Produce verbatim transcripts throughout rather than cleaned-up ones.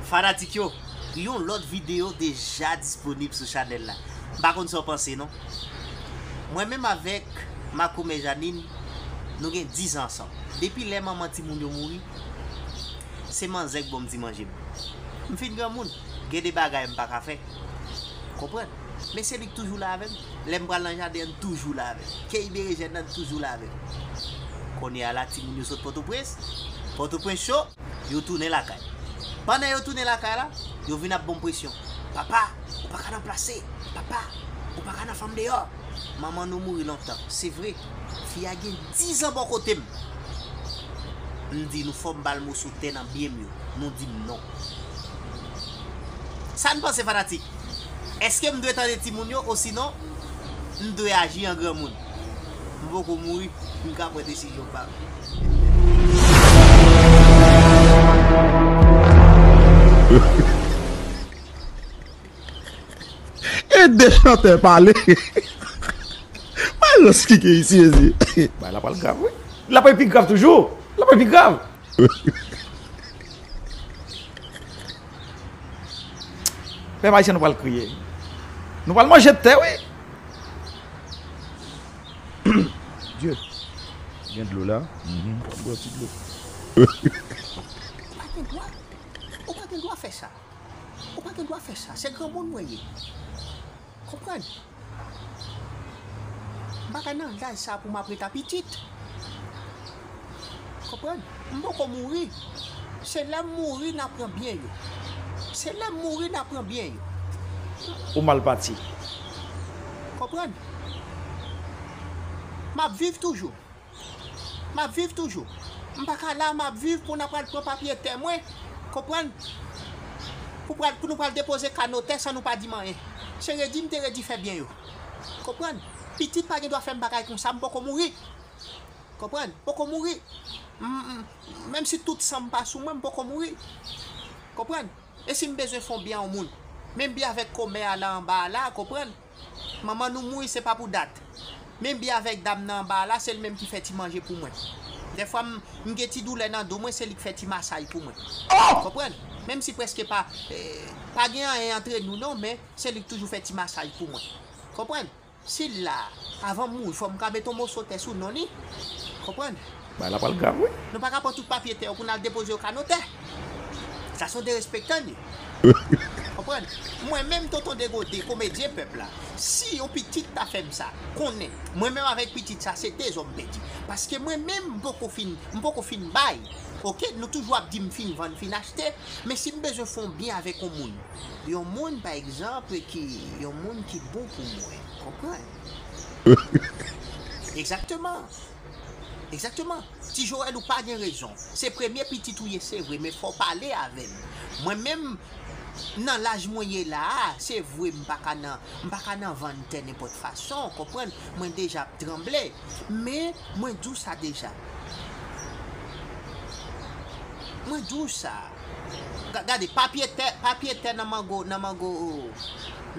Fanatik yo, yon lòt videyo deja disponib sou chanèl la. M pa konn sa w panse non. Mwen menm avèk makomè Janine, nou gen diz an ansanm. Depi lè manman timoun yo mouri, se manzè k ban m ti manje m. M fin granmoun, gen de bagay m pa ka fè. Konprann? Men se li k toujou la avè m. Lè m pral nan jaden an, toujou la avè m. Keyi berejèn nan, toujou la avè m. Kounye a la, timoun yo sot Pòtoprens. Pòtoprens cho, yo tounen lakay. Pandan yo tounen lakay la, yo vin ap ban m presyon. Papa, ou pa ka nan plase. Papa, ou pa ka nan fanm deyò. Manman nou mouri lontan. Se vre. Fi a gen diz an bò kote m. M di nou fò m ba l moso tè nan byen m yo. Nou di m non. Sa n panse fanatik? Èske m dwe tande timoun yo osinon m dwe aji an granmoun? M poko mouri, m ka pran desizyon pa m. E de chantè pale. Malans ki gen isi, mezye. Bay la pral grav, wi. La pral pi grav toujou. La pral pi grav. Pèp ayisyen nou pral kriye. Nou pral manje tè, wi. Dye. Gen dlo la. Mhm. Bwè ti dlo. Ou pa gen dwa. Ou pa gen dwa fè sa. Ou pa gen dwa fè sa. Se granmoun mwen ye. Konprann? M pa ka nan laj sa pou m ap ret a pitit. Konprann? M poko mouri. Se lè m mouri n a pran byen yo. Se lè m mouri n a pran byen yo. Ou mal pati. Konprann? M ap viv toujou. M ap viv toujou. M pa ka la m ap viv pou n ap pral pran papye tè mwen. Konprann? Pou pral, pou nou pral depoze ka notè san nou pa di m anyen. Se redi m te redi fè byen yo. Konprann? Pitit pa gen dwa fè m bagay konsa, m poko mouri. Konprann? Poko mouri. M, m, menm si tout san m pa sou mwen, m poko mouri. Konprann? E si m bezwen fè yon byen a yon moun? Men byen avèk komè a la anba a la, konprann? Manman nou mouri se pa pou dat. Men byen avèk dam nan anba a la, se l menm ki fè ti manje pou mwen. Dèfwa m, m gen ti doulè nan do mwen, se li k fè ti masaj pou mwen. Konprann? Menm si prèske pa, eh, pa gen anyen antre nou non, men se li k toujou fè ti masaj pou mwen. Konprann? Si l la, avan m mouri, fò m ka mete yon moso tè sou non li. Konprann? Bagay la pral grav, wi. Nou pa ka pran tout papye tè yo pou n al depoze yo ka notè. Sa se yon derespektan li. Konprann? Mwen menm, Tonton Degode, komedyen pèp la, si yon pitit ta fè m sa, konnen, mwen menm avèk pitit sa, se tezò m pèdi. Paske mwen menm, m poko fin, m poko fin bay. Oke, nou toujou ap di m fin vann, fin achte, men si m bezwen fè yon byen avèk yon moun, yon moun, pa egzanp, ki, yon moun ki bon pou mwen, konprann? Egzakteman. Egzakteman. Ti Joel, ou pa gen rezon. Se premye pitit ou ye, se vre, men fò w pale avè m. Mwen menm, nan laj mwen ye la a, se vre, m pa ka nan, m pa ka nan vann tè nenpòt fason, konprann? Mwen deja ap tranble. Men, mwen di w sa deja. Mwen di w sa. Ga-, gade, papye tè, papye tè nan mango, nan mango,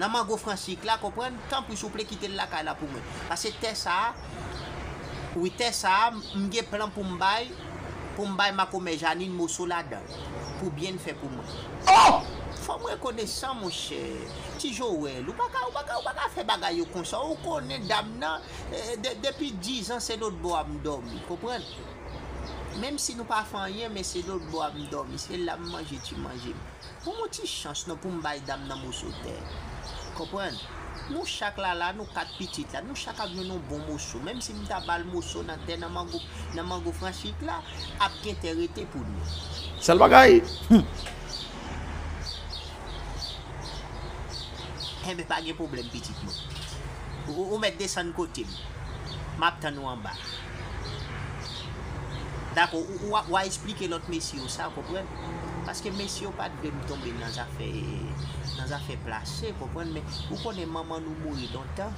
nan mango Fransik la, konprann? Tanpri, souple, kite l lakay la pou mwen. Paske tè sa a, wi, tè sa a, m gen plan pou m bay, pou m bay makomè Janine moso ladan l, pou byen l fè pou mwen. Fò m rekonesan, monchè. Ti Joel, ou pa ka, ou pa ka, ou pa ka fè bagay yo konsa. Ou konnen dam nan, eh, de-, depi diz an, se lòt bò a m dòmi, konprann? Menm si nou pa fè anyen, men se lòt bò a m dòmi. Se la m manje ti manje m. Ban m yon ti chans non pou m bay dam nan moso tè. Konprann? Nou chak la la, nou kat pitit la, nou chak ap jwenn yon bon moso. Menm si m ta ba l moso nan tè nan mango, nan mango Fransik la, ap gen tè rete pou nou. Sèl bagay. Enben, pa gen pwoblèm, pitit mwen. Ou, ou mèt desann kote m. M ap tann ou anba. Dakò, ou, ou, a, ou a eksplike lòt mesye yo sa, konprann? Paske mesye yo pa t vle m tonbe nan zafè, nan zafè plase, konprann? Men ou konnen manman nou mouri lontan,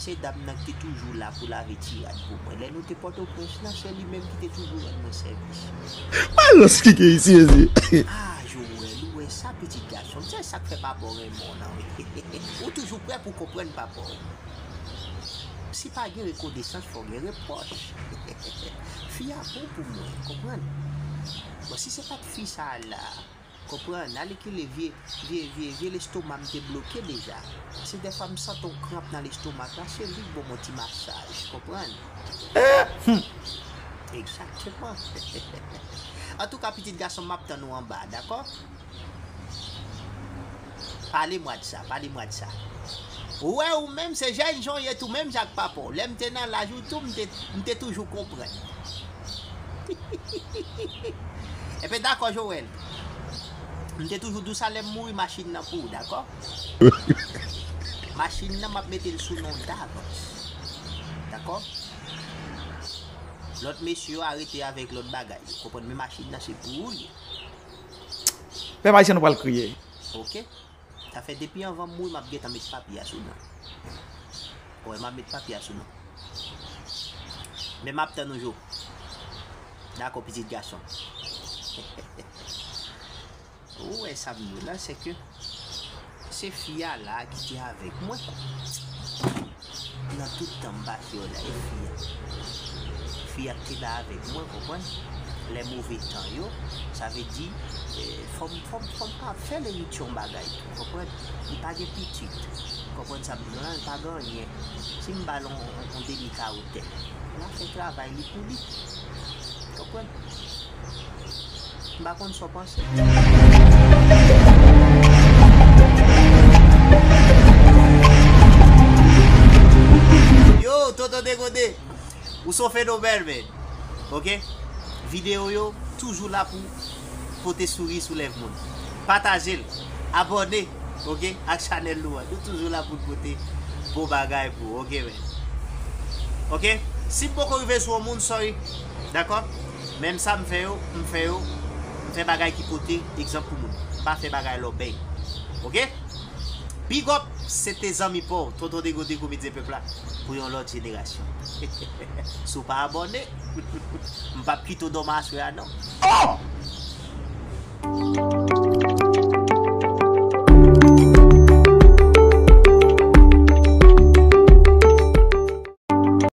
se dam nan ki te toujou la pou lave ti rad pou mwen. Lè nou te Pòtoprens lan, se li menm ki te toujou rann mwen sèvis. Malans ki gen isi, mezye. Ah, Joel, ou wè sa, pitit gason m, se sa k fè papa w renmen w lan, wi. Ou toujou prè pou konprann papa w. Si pa gen rekonesans, fò gen repwòch. Fi a bon pou mwen, konprann? Bon, si se pa t fi sa a la, Konprann? Alèkile vye, vye, vye, vye lestoma m te bloke deja. Se dèfwa m santi yon kranp nan lestoma la, se li k ban m yon ti masaj, konprann? Egzakteman. Antouka, pitit gason m, m ap tann ou anba, dakò? Pale mwa de sa, pale mwa de sa. Ou wè, ou menm, se jèn jan w ye tou, menm jan ak papa w. Lè m te nan laj ou tou, m te, m te toujou konprann. Enben dakò, Joel. M te toujou di w sa, lè m mouri, machin nan pou ou, dakò? Machin nan, m ap mete l sou non w davans. Dakò? Lòt mesye yo arete avèk lòt bagay. Ou konprann, men machin nan, se pou ou l ye. Pèp ayisyen, nou pral kriye. Oke. Sa fè depi anvan m mouri, m ap gentan met papye a sou non. Wè, m ap met papye a sou non. Men m ap tann ou, Jo. Dakò, pitit gason. Ou wè sa m di w la, se ke se fi a la ki te avèk mwen. Nan tout tan m pase yo la, e fi a. Fi a ki te la avèk mwen, konprann? Lè move tan yo, sa vle di, eh, fò m, fò m, fò m pa fè lè yon ti yon bagay tou, konprann? Li pa gen pitit. Konprann sa m di w la, li pa gen anyen. Si m ba l yon, yon, yon demi kawo tè, l a fè travay li pou li. Konprann? M pa konn sa w panse. Yo, Tonton Degode, ou se yon fenomèn, men. Oke? Videyo yo toujou la pou pote souri sou lèv moun. Pataje l, abòne, oke, ak chanèl nou an. Nou toujou la pou n pote bon bagay pou ou, oke, men. Oke? Si m poko rive sou yon moun, sorry. Dakò? Men sa m fè yo, m fè yo, m fè bagay ki pote egzanp pou moun. M pa fè bagay lòbèy. Oke? Big up, se te zanmi pa w, Tonton Degode, komedyen pèp la, pou yon lòt jenerasyon. Si w pa abòne, m p ap kite w dòmi aswè a, non. Oh!